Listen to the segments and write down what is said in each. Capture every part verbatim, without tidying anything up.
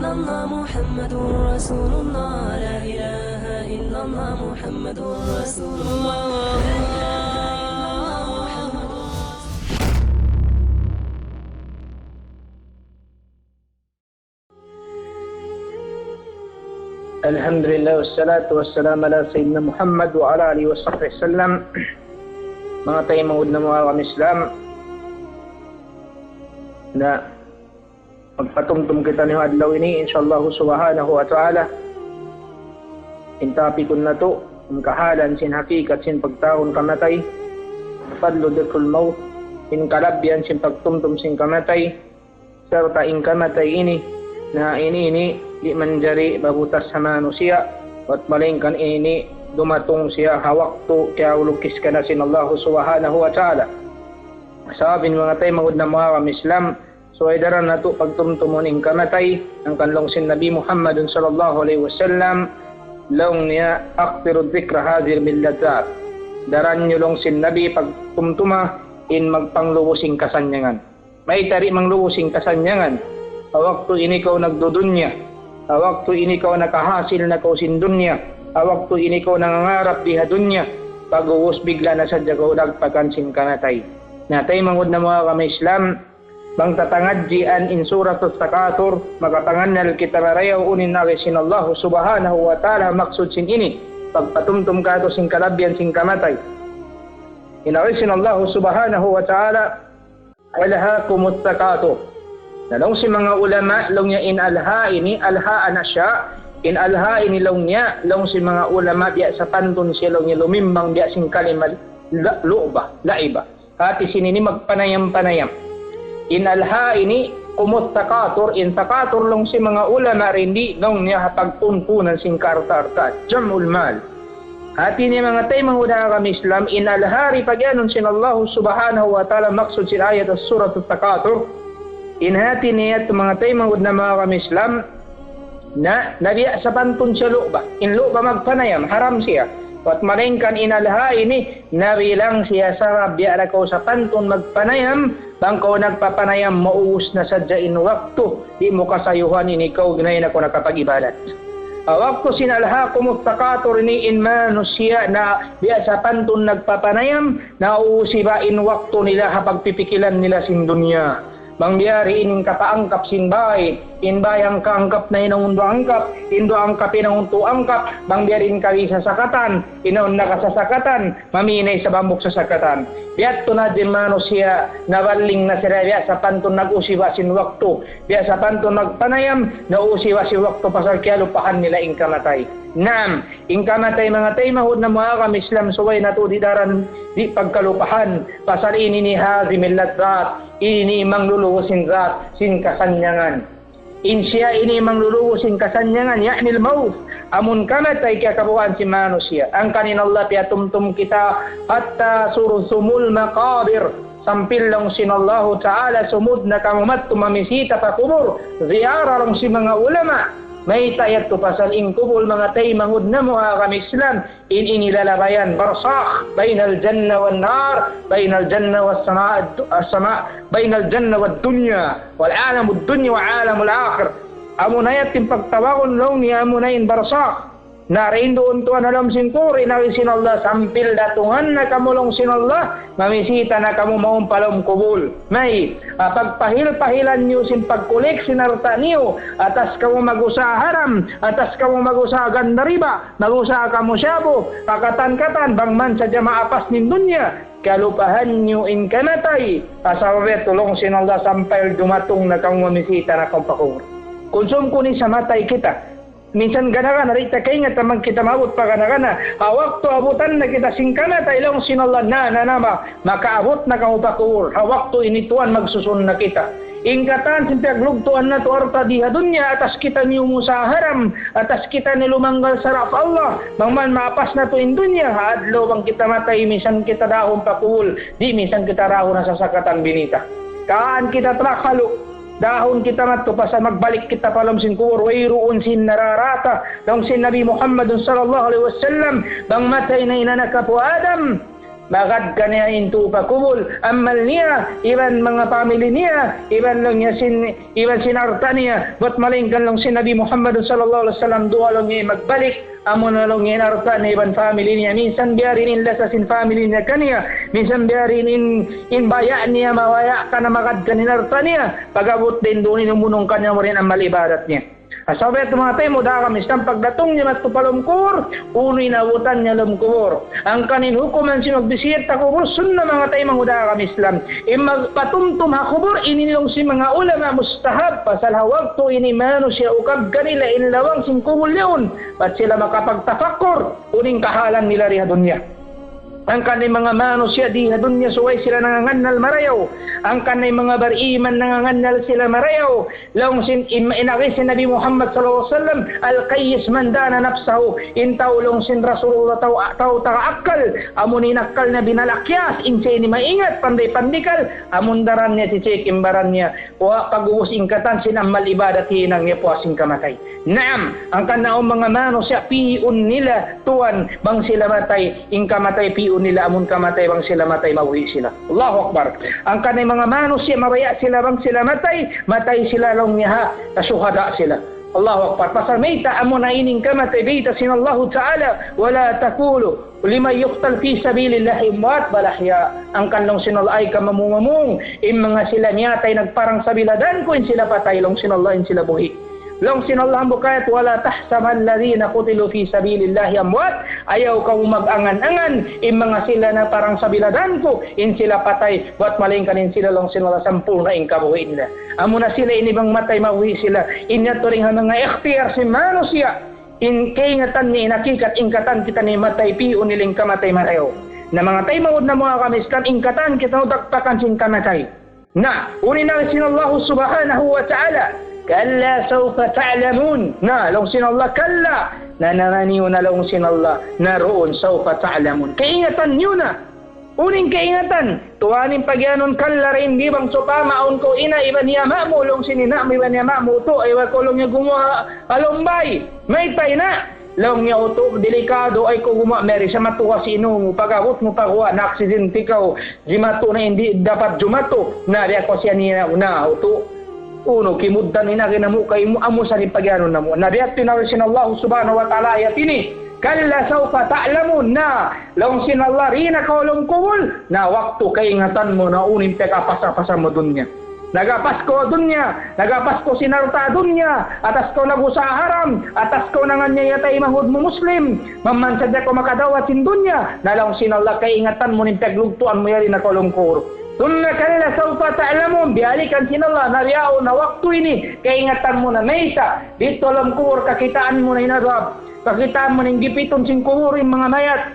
الله محمد رسول الله، لا إله إلا الله محمد رسول الله، لا إله إلا الله محمد رسول الله. الحمد لله والصلاة والسلام على سيدنا محمد وعلى آله وصحبه وسلم. Manga taymanghud namu' ha agama Islam, na magpatumtum kitaniyu ha adlaw ini, insya Allah subhanahu wa ta'ala. In topic natu', in kahalan sin hakikat sin pagtawagun kamatay, fadlu dhikril mawt, in kalabihan sin pagtumtum sin kamatay, sarta' in kamatay ini, na ini, ini di' manjari mabutas ha manusiya', bat malaingkan ini dumatung siya ha waktu kiyalukis kaniya sin Allah subhanahu wa ta'ala. Sabab in manga taymanghud namu' ha agama Islam, subay daran natu' pagtumtumun in kamatay, hangkan laung sin Nabi Muhammadun sallallahu alayhi wasallam, laung niya, أكثروا ذكر هذه اللذات. Daran niyu laung sin Nabi pagtumtuma in magpanglubus sin kasannyangan. Mayta' di' manglubus sin kasannyangan? Ha waktu ini kaw nagdudunya, ha waktu ini kaw nakahasil na kaw sin dunya, ha waktu ini kaw nangangarap di ha dunya, pag'ubus bigla na sadja kaw dagpakan sin kamatay. Na taymanghud namu' ha agama Islam, bang ta pangadjian in Surat At-Takathur, maka pangannal kita marayaw unu in agi sin Allah subhanahu wa ta'ala, maksud sin ini, pagpatumtum kātu' sin kalabihan sin kamatay. In agi sin Allah subhanahu wa ta'ala, ألهاكم التكاثر. Na laung sin manga ulama, laung niya in alha ini, alha ana siya, in alha ini laung niya, laung sin manga ulama, biya' sapantun siya laung niya lumimbang biya' sin kalima la-, lu'ba, la'iba. Hāti sin ini magpanayam-panayam. In alha ini, kumut takatur, in takatur laung sin manga ulama rindi, laung niya ha pagpunpunan sin kaarta-artaan. Jam'ul mal. Hāti niya manga taymanghud ha agama Islam, in alha di' pagiyanun sin Allah subhanahu wa ta'ala, maksud sin ayat Surat At-Takathur. In hāti niya yadtu manga taymanghud namu' ha agama Islam, na, na biya' sapantun siya lu'ba. In lu'ba magpanayam, haram siya. Bat malaingkan in alha ini, nabilang siya sabab biya' da kaw sapantun magpanayam, bang kaw nagpapanayam maubus na sadja in waktu, di' mu kasayuhan ini kaw ginayi na kaw nakapag-ibadat. Ha waktu sin alhakumut takatur ini in manusiya' na biya' sapantun nagpapanayam, nauusi ba in waktu nila ha pagpipikilan nila sin dunya. Bang biya' diin in kapaangkap sin bāy, in bāy angka-angkap na hinangun duwa angkap, in duwa angkap hinangun tū angkap, bang biya' diin in kasasakatan, hinangun na kasasakatan, maminay sa bambuk sasakatan. Biya' yadtu na in manusiya' nabaling na sila biya' sapantun nag-usi ba sin waktu, biya' sapantun nagpanayam, nauusi ba sin waktu pasal kiyalupahan nila in kamatay. Naam, in kamatay manga taymanghud namu' ha agama Islam subay natu' di' daran di' pagkalupahan. Pasal ini ini hazimil ladhat, ini mangluluhu sin dhat, sin kasannyangan. In siya ini mangluluhu sin kasannyangan, ya'nil mawt. Amun kamatay kiyakabuhan sin manusiya'. Hangkan in Allah piyatumtum kita, حتى زرتم المقابر. Sampay laung sin Allahu Ta'ala sumud na kamu madtu mamisita pa kubul. Ziyara laung sin manga ulama. Mayta' yadtu pasal in kubul manga taymanghud namu' ha agama Islam. In ini lalabayan, barzakh, بين الجنة والنار، بين الجنة والسماء، السماء، بين الجنة والدنيا، والعالم الدنيا والعالم الآخر. Amuna yadtu in pagtawagun laung niya amuna in barzakh. Na dayn duun tuwan ha lawm sin kubul, in agi sin Allah, sampay datungan na kamu laung sin Allah, mamisita na kamu mawn pa lawm kubul. Mayta', ah, pagpahil-pahilan niyu sin pagkulik sin alta' niyu, atas kamu mag-usaha haram, atas kamu mag-usaha ganda riba, mag-usaha kamu shabu, kakatan-katan, bang man sadja maapas in dunya, kalupahan niyu in kamatay, asal we tulung sin Allah sampay dumatung na kamu mamisita na kamu pa kubul. Kunsum kunu' sa matay kita. Minsan gana-gana, di' ta kaingatan bang kita maabut pa gana-gana. Ha waktu abutan na kita sin kamatay laung sin Allah, na, na, na, ma-, makaabut na kamu pa kubul. Ha waktu ini tuwan magsusun na kita. In katan sin piyaglugtuan natu' alta' di ha dunya, atas kita miyumusaha haram, atas kita nilumanggal sara' pa Allah. Bang man maapas natu' in dunya, ha adlaw bang kita matay, minsan kita dahun pa kubul, di' minsan kita dahun ha sasakatan binita. Kaan kita takalu', dahun kita madtu pasal magbalik kita pa lawm sin kubul, wayruun sin nararata. Laung sin Nabi Muhammadun sallallahu alayhi wasallam, bang matay na in anak apu' Adam, Magad kaniya in tupa kubul, amal niya, iban manga family niya, iban laung niya sin, iban sin alta' niya, bat malayngkan laung sin Nabi Muhammad sallallahu alayhi wasallam, duwa laung niya magbalik, amuna laung niya in alta' niya iban family niya. Minsan biya' diin in lasa sin family niya kaniya, minsan biya' diin in, in baya' niya mabaya' ka na magad kaniya in alta' niya, pag-abut dayn duun in umunung kaniya amura in amal ibadat niya. Sabab yadtu manga taymanghud ku ha agama Islam, pagdatung niya madtu pa lawm kubul, unu in abutan niya lawm kubul. Hangkan in hukuman sin magbisita kubul, sunnat manga taymanghud ku ha agama Islam. In magpatumtum ha kubul, ini laung sin manga ulama mustahab, pasal ha waktu ini manusiya' ukab kanila in lawang sin kubul yaun, bat sila makapagtapakkur, unu in kahalan nila di ha dunya. Hangkan in manga manusiya' di ha dunya subay sila nangangannal marayaw. Hangkan in manga bariman nangangannal sila marayaw. Laung sin im-, in agi sin Nabi Muhammad sallallahu alayhi wasallam, "الكيس من دان نفسه." In tau laung sin Rasulullah tau, tau taga akkal. Amun in akkal niya binalakyas, in siya ini maingat, panday pandikal. Amun daran niya sichik in baran niya. Wa pag-ubus in katan sin amal ibadat hinang niya puas sin kamatay. Naam, hangkan na awn manga manusiya' pi'un nila tuwan bang sila matay, in kamatay pi'un nila amun kamatay bang sila matay mabuhi' sila. Allahu Akbar. Hangkan na in manga manusiya' mabaya' sila bang sila matay, matay sila laung niya ha, shuhada sila. Allahu Akbar. Pasal mayta' amuna ini in kamatay bayta' sin Allahu Ta'ala, ولا تقولوا لمن يقتل في سبيل الله أموات بل أحياء. Hangkan laung sin Allah, ayaw kamu mamung-mamung in manga sila miyatay nagparang sabilin ku, in sila patay, laung sin Allah, in sila buhi'. Laung sin Allah hambuuk ayat, ولا تحسبن الذين قتلوا في سبيل الله أموات. Ayaw kamu mag-angan-angan in manga sila nagparang sabilin ku, in sila patay, bat malayngkan in sila laung sin Allah sampurna' in kabuhi' nila. Amuna sila ini bang matay mabuhi' sila. In yadtu dayn ha manga ikhtiyar sin manusiya'. In kaingatan niya in hakikat, in katan kita ini matay pi'un nila in kamatay marayaw. Na manga taymanghud namu' ha agama Islam, in katan kita ini dakpakan sin kamatay. Na, unu in agi sin Allah subhanahu wa ta'ala, كلا سوف تعلمون. Na, laung sin Allah, كلا. Na, na, na, niyu na laung sin Allah, na duun, سوف تعلمون. Kaingatan niyu na. Unu in kaingatan, tuwan in pagiyanun كلا dayn di bang sawpama awn kaw ina' iban hi ama' mu, laung sin ina' mu iban hi ama' mu, utu', ayaw kaw laung niya gumuwa' ha lawm bay. Mayta' ina'? Laung niya utu', delikadu, ayaw kaw gumuwa' mari, sa' matuwa' sin inu' mu, pag-abut mu pa guwa', na-aksidente kaw, jimatu na in di' dapat jumatu, na biya' kaw siya niya, na utu'. Unu, kimugdan in agi namu' kaymu, amu sa in pagiyanun namu'. Na biya' ha agi sin Allah subhanahu wa ta'ala ayat ini. كلا سوف تعلمون. Na, laung sin Allah, di' na kaw ha lawm kubul. Na waktu kaingatan mu na unu in piyag-apas-apasan mu dunya. Nag-apas kaw dunya, nag-apas kaw sin alta' dunya, atas kaw nag-usaha haram, atas kaw nanganiyaya taymanghud mu Muslim, maman sadja kaw makadawat sin dunya, na laung sin Allah kaingatan mu in piyaglugtuan mu yari na kaw ha lawm kubul. ثم كلا سوف تعلمون, biyalikan sin Allah, na bihaun na waktu ini, kaingatan mu na mayta', didtu ha lawm kubul kakitaan mu na in adab, kakitaan mu na in gipitun sin kubul in manga mayat.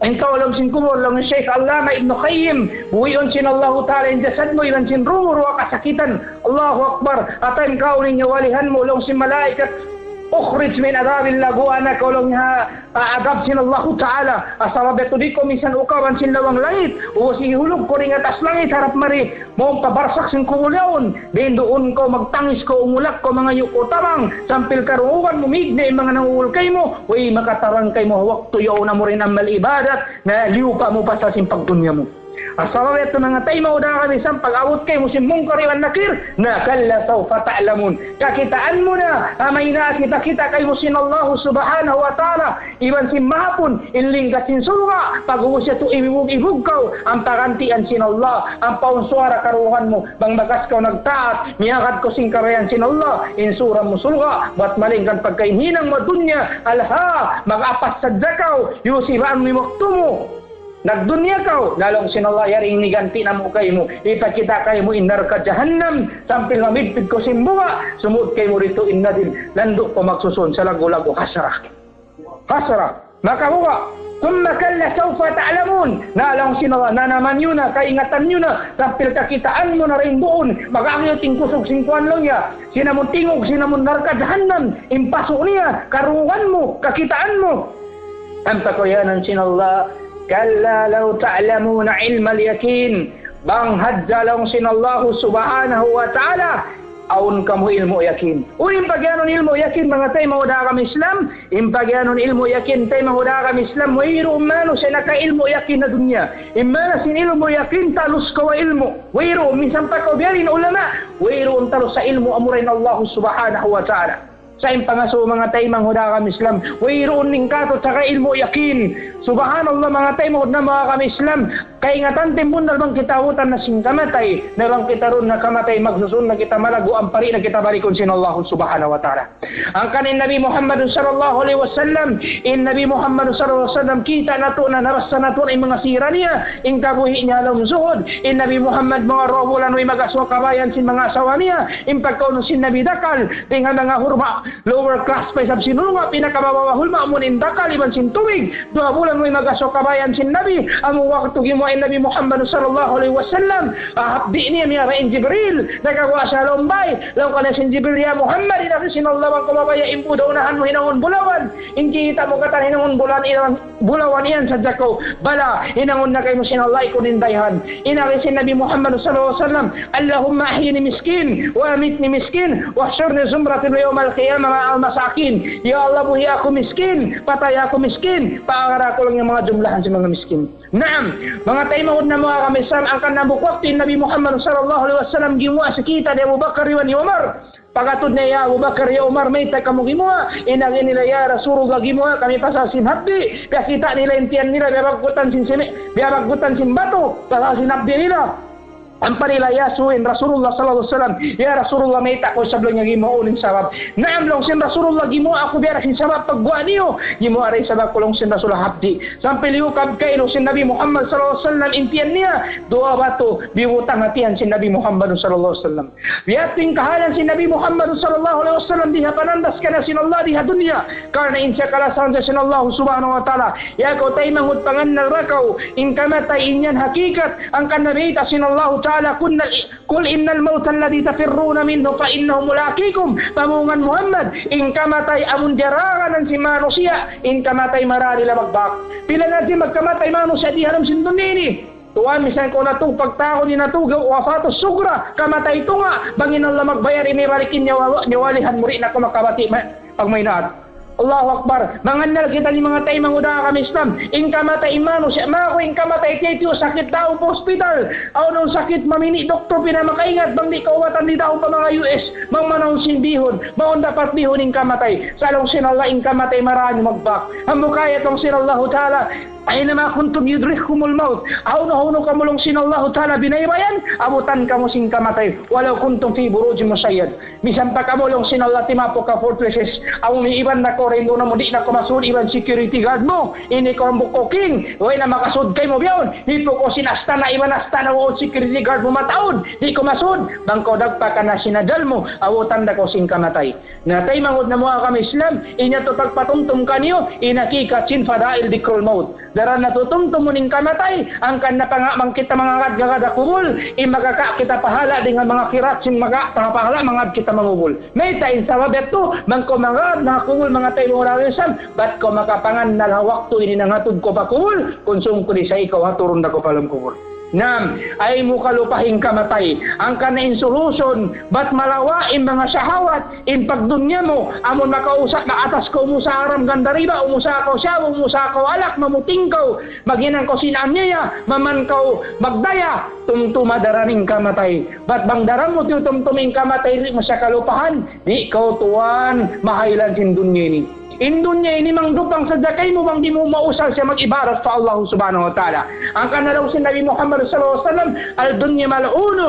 In kaw ha lawm sin kubul, laung Shaykh Allama Ibn Qayyim, buhiun sin Allahu Ta'ala in jasad mu, iban sin ruh mu, duwa kasakitan. Allahu Akbar. Atawa in kaw in nyawalihan mu, laung sin malaikat, أخرج من عذاب الله, guwa' na kaw laung ha, ha adab sin Allahu Ta'ala. Sabab yadtu di' kaw minsan ukaban sin lawang langit. Ubus ihulug kaw dayn ha taas langit harap mari. Mawn pa barsak sin kubul yaun. Dayn duun kaw magtangis kaw, umulak kaw, mangayu' kaw tabang. Sampay karungugan mu, mīg na in manga nangungul kaymu. Way makatabang kaymu ha waktu yaun amura in amal ibadat. Na liyupa mu pasal sin pagdunya mu. Sabab yadtu manga taymanghud ku ha agama Islam, pag-abut kaymu sin Munkar iban Nakir, na كلا سوف تعلمون. Kakitaan mu na, amuna in kita kaymu sin Allah subhanahu wa ta'ala, iban sin mahapun, in lingkat sin surga', pag-ubus yadtu ibug-ibug kaw, ampa gantian sin Allah, ampa awn suwara karungugan mu, bang bakas kaw nagtaat, miyagad kaw sin karayawan sin Allah, in sura' mu surga', bat malayngkan pagka in hinang mu dunya, alha, mag-apas sadja kaw, yusiban mu in waktu mu. Nagdunya kaw, na laung sin Allah, yari ini ganti namu' kaymu. Hipakita' kaymu in narka' jahannam, sampay mamidpid kaw sin buga', sumud kaymu didtu in nadin, landu' kaw magsusun sa lagu-lagu hasra. Hasra, makabuga'. ثم كلا سوف تعلمون. Na laung sin Allah, na naman niyu na, kaingatan niyu na, sampay kakitaan mu na dayn duun, mag-agiyut in kusug sin kuwan laung niya, sin amun tingug, sin amun narka' jahannam, in pasu' niya, karungugan mu, kakitaan mu. Ampa kaw iyanan sin Allah, كلا لو تعلمون علم اليقين. Bang hadja laung sin Allah subhanahu wa ta'ala, Awn kamu ilmu' yakin. Unu in pagiyanun ilmu' yakin, manga taymanghud ha agama Islam? In pagiyanun ilmu' yakin, taymanghud ha agama Islam, wayruun manusiya' nakailmu' yakin ha dunya. In maana sin ilmu' yakin, talus kaw ha ilmu'. Wayruun, minsan pa kaw biya' diin ulama, wayruun talus ha ilmu' amura in Allah Subhanahu wa Ta'ala. Sa' in pangasubu, manga taymanghud ha agama Islam, wayruun in katu' saka ilmu' yakin. Subhanallah, manga taymanghud namu' ha agama Islam. Kaingatan ta in bunnal bang kita ha butan na sin kamatay, na bang kita duun na kamatay, magsusun na kita malaggu' ampa di' na kita balikun sin Allah Subhanahu wa Ta'ala. Hangkan in Nabi Muhammad sallallahu alayhi wasallam, in Nabi Muhammad sallallahu alayhi wasallam, kita' natu' na, nabassa natu' na in manga sira niya, in kabuhi' niya ha lawm zuhud, in Nabi Muhammad manga duwa bulan way mag-asawa kabayaan sin manga asawa niya, in pagkaun sin Nabi dakal, dayn ha manga hurma, lower class pa isab sin ulama, pinakababa' ulama, amun in dakal iban sin tubig, duwa bulan way mag-asawa kabayaan sin Nabi, amu waktu gimuwa' in Nabi Muhammad sallallahu alayhi wasallam, ah, hapdi' niya miyara in Jibril, nakaguwa' siya ha lawm bay, laung kaniya sin Jibril, "Ya Muhammad, in agi sin Allah bang kaw mabaya' in bu-, unahan mu hinangun bulawan, in kita' mu katan hinangun bulawan, hinangun bulawan iyan sadja kaw, bala, hinangun na kaymu sin Allah, ikun in dayahan." In agi sin Nabi Muhammad sallallahu alayhi wasallam, "اللهم أحيني مسكين وأمتني مسكين واحشرني زمرة يوم القيامة مع المساكين." Ya Allah, buhi' aku miskin, patay aku miskin, paagad aku laung niya manga jumlahan sin manga miskin. Naam, manga taymanghud namu' ha agama Islam, hangkan hambuuk waktu in Nabi Muhammad sallallahu alayhi wasallam gimuwa' sin kita' hi Abu Bakar iban hi Umar. Pag-atud niya, "Ya Abu Bakar, ya Umar, mayta' kamu gimuwa'?" In agi nila, "Ya Rasulullah, gimuwa' kami pasal sin hapdi'." Biya' kita' nila in tiyan nila, biya' baggutan sin simi-, biya' baggutan sin batu, pasal sin hapdi' nila. Ampa nila iyasubu in Rasulullah sallallahu alayhi wasallam, "Ya Rasulullah, mayta' kaw isab?" Laung niya, "Gimuwa' aku in sabab." "Naam," laung sin Rasulullah, "gimuwa' aku biya' da sin sabab pagguwa' niyu." "Gimuwa' da in sabab ku," laung sin Rasulullah, "hapdi'." Sampay liyukab kailu sin Nabi Muhammad sallallahu alayhi wasallam in tiyan niya, duwa batu biyutang ha tiyan sin Nabi Muhammad sallallahu alayhi wasallam. Biya' ha yan in kahalan sin Nabi Muhammad sallallahu alayhi wasallam di ha panandas kaniya sin Allah di ha dunya. Karna' in siya kalasahan sin Allah subhanahu wa ta'ala. Ya kaw taymanghud, pangannal da kaw in kamatay, in yan hakikat. Hangkan bayta' sin Allah ta'ala, "قل إن الموت الذي تفرون منه فإنه ملاقيكم." Pamungan Muhammad, in kamatay amun diyaraganan sin manusiya', in kamatay marayaw da magbak. Pila na di' magkamatay manusiya' di ha lawm sin dunya ini. Tuwan, misan kaw natug, pagtawagun natu', وفاة صغرى, kamatay tunga', bang in Allah magbayad, ini balikin nyawa, nyawa lihan mu, di' na kaw makabati' ma-, pagmaynaat. Allahu Akbar. Mangannal kita ini manga taymanghud ha agama Islam. In kamatay manusiya', maku in kamatay tiyu'-tiyu' sakit daun pa hospital. Awn na sakit mamini' doktor, di' na makaingat, bang di' kaubatan di' daun pa manga U S. Bang manaw sin bihun, bang dapat bihun in kamatay. Sa' laung sin Allah in kamatay marayaw magbak. Hambuuk ayat laung sin Allah ta'ala, "أينما كنتم يدرككم الموت." Hawnu-hawnu kamu laung sin Allah ta'ala binaybayan, abutan kamu sin kamatay. "ولو كنتم في بروج مشيدة." Misan pa kamu laung sin Allah timapuk ha fortresses, amu mi iban na kaw rin, duun na mu di' na kaw masud iban security guard mu. Ini kaw hambuuk king, way na makasud kaymu biyaun. Hipu' kaw sin astana' iban astana' mu, security guard mu mataud. Di' kaw masud, bang kaw dagpakan na sin ajal mu, abutan da kaw sin kamatay. Na taymanghud namu' ha agama Islam, in yadtu pagpatumtum kaniyu, in hakikat sin fadail dhikrul maut. Daran natu' tumtumun in kamatay, hangkan na panga-, bang kita mangagad-ngagad ha kubul, in makaka' kita pahala' dayn ha manga kirat sin maka-, pahala' mangagad kita mangubul. Mayta' in sabab yadtu, bang kaw mangagad na ha kubul, manga taymanghud ha agama Islam, bat kaw makapangannal ha waktu ini nangatud kaw pa kubul, kunsum kuli sa ikaw haturun da kaw pa lawm kubul. Naam, ayaw mu kalupahi in kamatay. Hangkan na in solution, bat malawa' in manga shahawat, in pagdunya mu, amun makausa-, maatas kaw umusaha haram ganta riba, umusaha kaw shabu, umusaha kaw alak, mamuting kaw, maghinang kaw sin aniaya, maman kaw magdaya, tumtuma daran in kamatay. Bat bang daran mu tiyutumtum in kamatay, di' mu siya kalupahan, di' kaw tuwan mahaylan sin dunya ini. In dunya ini mangdupang sadja kaymu bang di' mu mausal siya mag-ibadat pa Allah subhanahu wa ta'ala. Hangkan na laung sin Nabi Muhammad sallallahu alayhi wasallam, "الدنيا ملعونة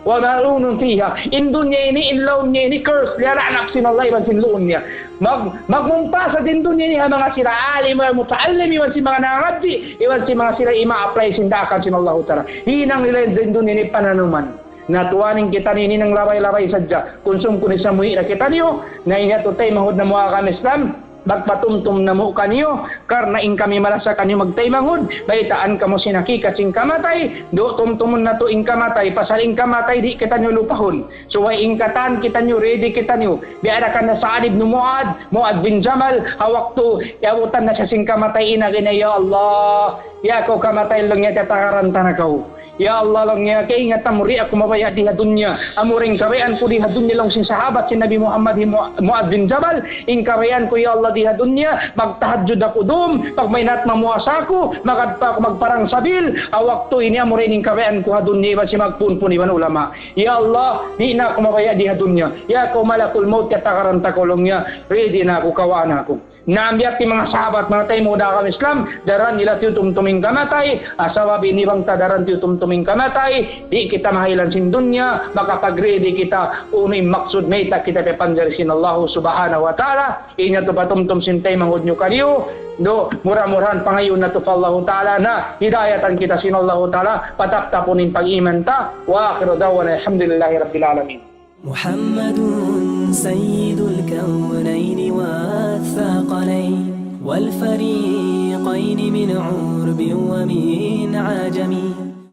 وملعون ما فيها." In dunya ini, in lawm niya ini, curse, liyala'nat sin Allah iban sin luun niya. Mag-, magmumpa sadja in dunya ini ha manga sila alim, muta'allim, iban sin manga nangadji', iban sin manga sila ima-apply sin daakan sin Allah ta'ala. Hinang nila in dunya ini pananuman. Na tuwan in kita ini nanglabay-labay sadja. Kunsum kuni sa muwi' na kitaniyu, na in yadtu taymanghud namu' ha agama Islam, pagpatumtum namu' kaniyu, karna' in kami malasa kaniyu magtaymanghud, baytaan kamu sin hakikat sin kamatay, du tumtumun natu' in kamatay, pasal in kamatay di' kitaniyu lupahun. Subay in katan kitaniyu, ready kitaniyu. Biya' da kan Sa'ad ibn Mu'adh, Mu'adh bin Jabal, ha waktu iyabutan na siya sin kamatay, in agi niya, "Ya Allah, ya kaw kamatay, laung niya, tiyatakaran ta na kaw." Ya Allah, laung niya, kaingatan mu di' aku mabaya' di ha dunya. Amura in kabayaan ku di ha dunya, laung sin sahabat sin Nabi Muhammad hi Mu-, Muadz bin Jabal, in kabayaan ku, ya Allah, di ha dunya, magtahajjud aku dum, pagmainat mamuasa aku, magad-, magparang sabil, ha waktu ini amura in kabayaan ku ha dunya, iban sin magpunpun iban ulama. Ya Allah, di' na aku mabaya' di ha dunya. Ya kaw malakul maut, katakaran ta kaw, laung niya, ready na aku, kawaa na aku. Na, biya' ha yan in manga sahabat, manga taymanghud ku ha agama Islam, daran nila tiyutumtum in kamatay, ah, sabab ini bang ta daran tiyutumtum in kamatay, di' kita mahailan sin dunya, makapag-ready kita, unu in maksud mayta' kita piyapanjari sin Allah Subhanahu wa Ta'ala. Ini yadtu patumtum sin taymanghud niyu kaniyu, do, mura-murahan pangayuun natu' pa Allah Ta'ala na hidayatan kita sin Allah Ta'ala, pataptapun in pag-iman ta. وآخر دعوانا أن الحمد لله رب العالمين. محمد سيد الكونين والثقلين والفريقين من عرب ومن عجم.